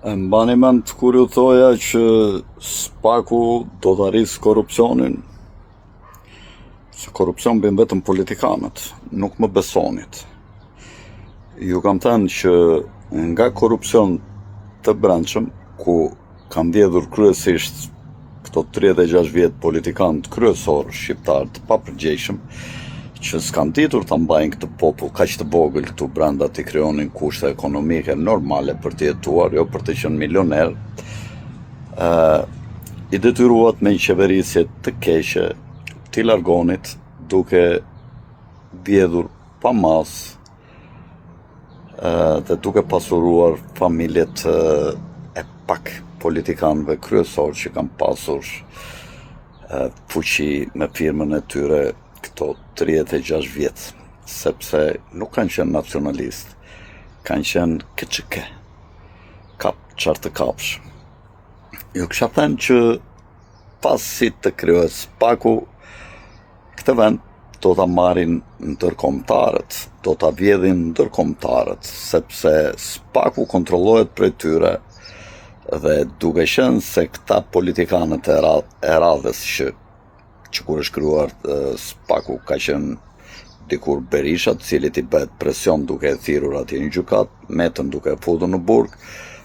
E mbani mend kur ju thoja që SPAK-u do ta rrisë korrupsionin? Se korrupsion bëjnë vetëm politikanët, nuk më besonit. Ju kam thënë që nga korrupsion të brendshëm, ku kanë vjedhur kryesisht këto 36 vjet politikanët kryesorë shqiptarë të papërgjegjshëm, që s'kanë ditur ta mbajnë këtë popull kaq të vogël këtu brenda t'i krijonin kushte ekonomike normale për të jetuar, jo për të qenë milioner, ë i detyruat me një qeverisje të keqe t'i largonit duke vjedhur pa masë dhe duke pasuruar familjet e pak politikanëve kryesorë që kanë pasur fuqi me firmën e tyre këto 36 vjet, sepse nuk kanë qenë nacionalistë, kanë qenë KÇK, kap çfarë të kapsh. Ju kisha thënë që pasi të krijohet SPAK-u, Këtë vend do ta marrin ndërkombëtarët, do ta vjedhin ndërkombëtarët, sepse SPAK-u kontrollohet prej tyre dhe duke qenë se këta politikanët e, radh e radhës që që kur është krijuar SPAK-u ka qenë dikur Berisha, të cilit i bëhet presion duke e thirrur atje në gjykatë, Metën duke e futur në burg,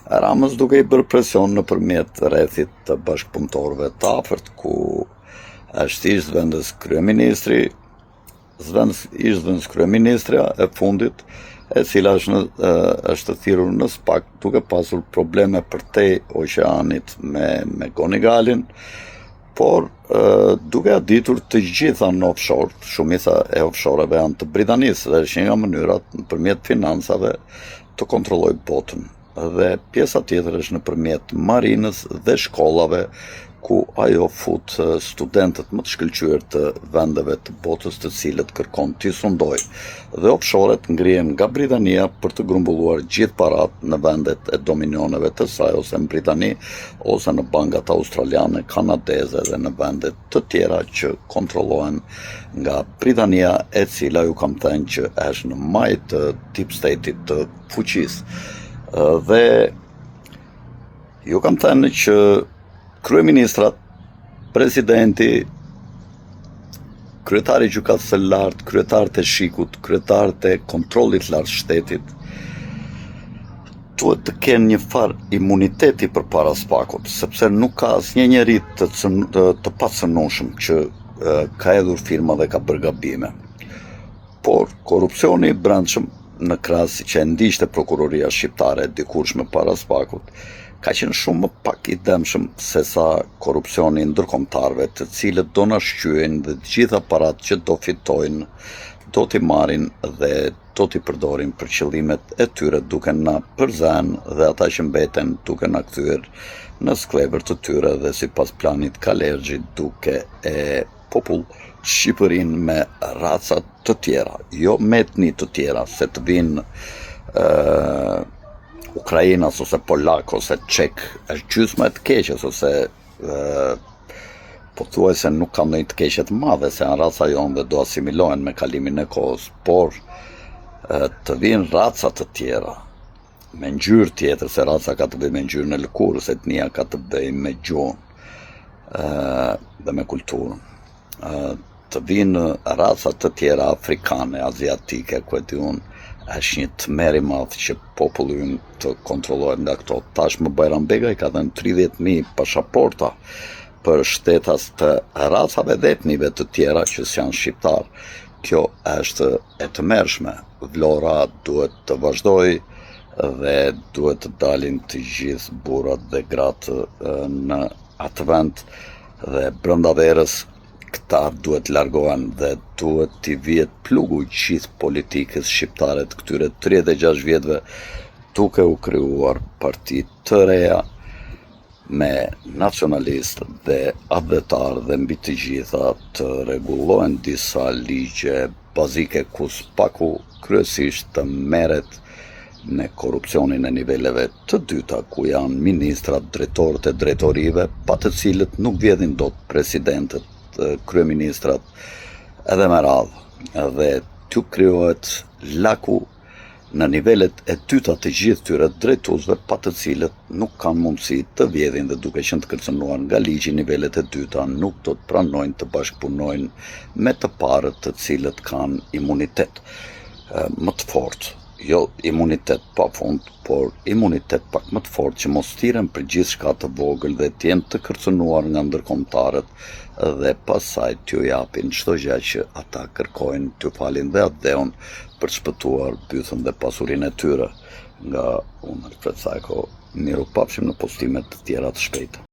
Ramës duke i bërë presion nëpërmjet rrethit të bashkëpunëtorëve të afërt ku është ish zëvendës kryeministri, zëvendës ish zëvendës kryeministrja e fundit, e cila është në është thirrur në SPAK duke pasur probleme përtej oqeanit me McGonigalin, por duke ia ditur të gjitha në offshore, shumica e offshoreve janë të Britanisë dhe është një nga mënyrat nëpërmjet financave të kontrollojë botën. dhe pjesa tjetër është nëpërmjet marinës dhe shkollave ku ajo fut studentët më të shkëlqyer të vendeve të botës të cilët kërkon t'i sundojë. Dhe offshore-et ngrihen nga Britania për të grumbulluar gjithë paratë në vendet e dominioneve të saj ose në Britani ose në bankat australiane, kanadeze dhe në vende të tjera që kontrollohen nga Britania e cila ju kam thënë që është në majë të deep state-it të fuqisë. Dhe ju kam thënë që kryeministrat, presidenti, kryetari i gjykatës së lartë, kryetarët e SHIK-ut, kryetarët e kontrollit të lartë shtetit, duhet të kenë një farë imuniteti përpara SPAK-ut, sepse nuk ka asnjë njeri të, të, të pacënueshëm që ka hedhur firma dhe ka bërë gabime. Por, korrupsioni i brendshëm në krahas që e ndiqte prokuroria shqiptare e dikurshme para SPAK-ut, ka qenë shumë më pak i dëmshëm sesa korrupsioni i ndërkombëtarëve, të cilët do na shqyejnë dhe të gjitha paratë që do fitojnë do t'i marrin dhe do t'i përdorin për qëllimet e tyre duke na përzënë dhe ata që mbeten duke na kthyer në skllevër të tyre dhe sipas planit Kalergi duke e popullu Shqipërinë me raca të tjera, jo me etni të tjera, se të vinë uh, ukrainas ose polak ose çek, është gjysma e të keqes ose uh, pothuajse nuk ka ndonjë të keqe të madhe se janë raca jonë dhe do asimilohen me kalimin e kohës, por uh, të vinë raca të tjera me ngjyrë tjetër, se raca ka të bëjë me ngjyrën e lëkurës, etnia ka të bëjë me gjuhën dhe me kulturën. Të vinë raca të tjera afrikane, aziatike, ku e di unë, është një tmerr i madh që populli ynë të kontrollohet nga këto. Tashmë Bajram Begaj ka dhënë 30.000 pashaporta për shtetas të racave dhe etnive të tjera që s'janë shqiptarë. Kjo është e tmerrshme. Vlora duhet të vazhdojë dhe duhet të dalin të gjithë burrat dhe gratë në atë vend dhe brenda verës këta duhet të largohen dhe duhet t'i vihet plugu gjithë politikës shqiptare të këtyre 36 vjetëve duke u krijuar parti të reja me nacionalistë dhe atdhetarë dhe mbi të gjitha të rregullohen disa ligje bazike ku SPAK-u kryesisht të merret me korrupsionin e niveleve të dyta ku janë ministrat, drejtorët e drejtorive, pa të cilët nuk vjedhin dot presidentët, kryeministrat edhe me radhë. Dhe t'ju krijohet laku. Në nivelet e dyta të gjithë tyre drejtuesve pa të cilët nuk kanë mundësi të vjedhin dhe duke qenë të kërcënuar nga ligji nivelet e dyta nuk do të pranojnë të bashkëpunojnë me të parët të cilët kanë imunitet më të fortë, jo imunitet pa fund, por imunitet pak më të fortë që mos thirren për gjithçka të vogël dhe të jenë të kërcënuar nga ndërkombëtarët dhe pastaj t'ju japin çdo gjë që ata kërkojnë, t'ju falin dhe atdheun për të shpëtuar bythën dhe pasurinë e tyre. Nga unë Alfred Sajko, mirupafshim në postime të tjera të shpejta.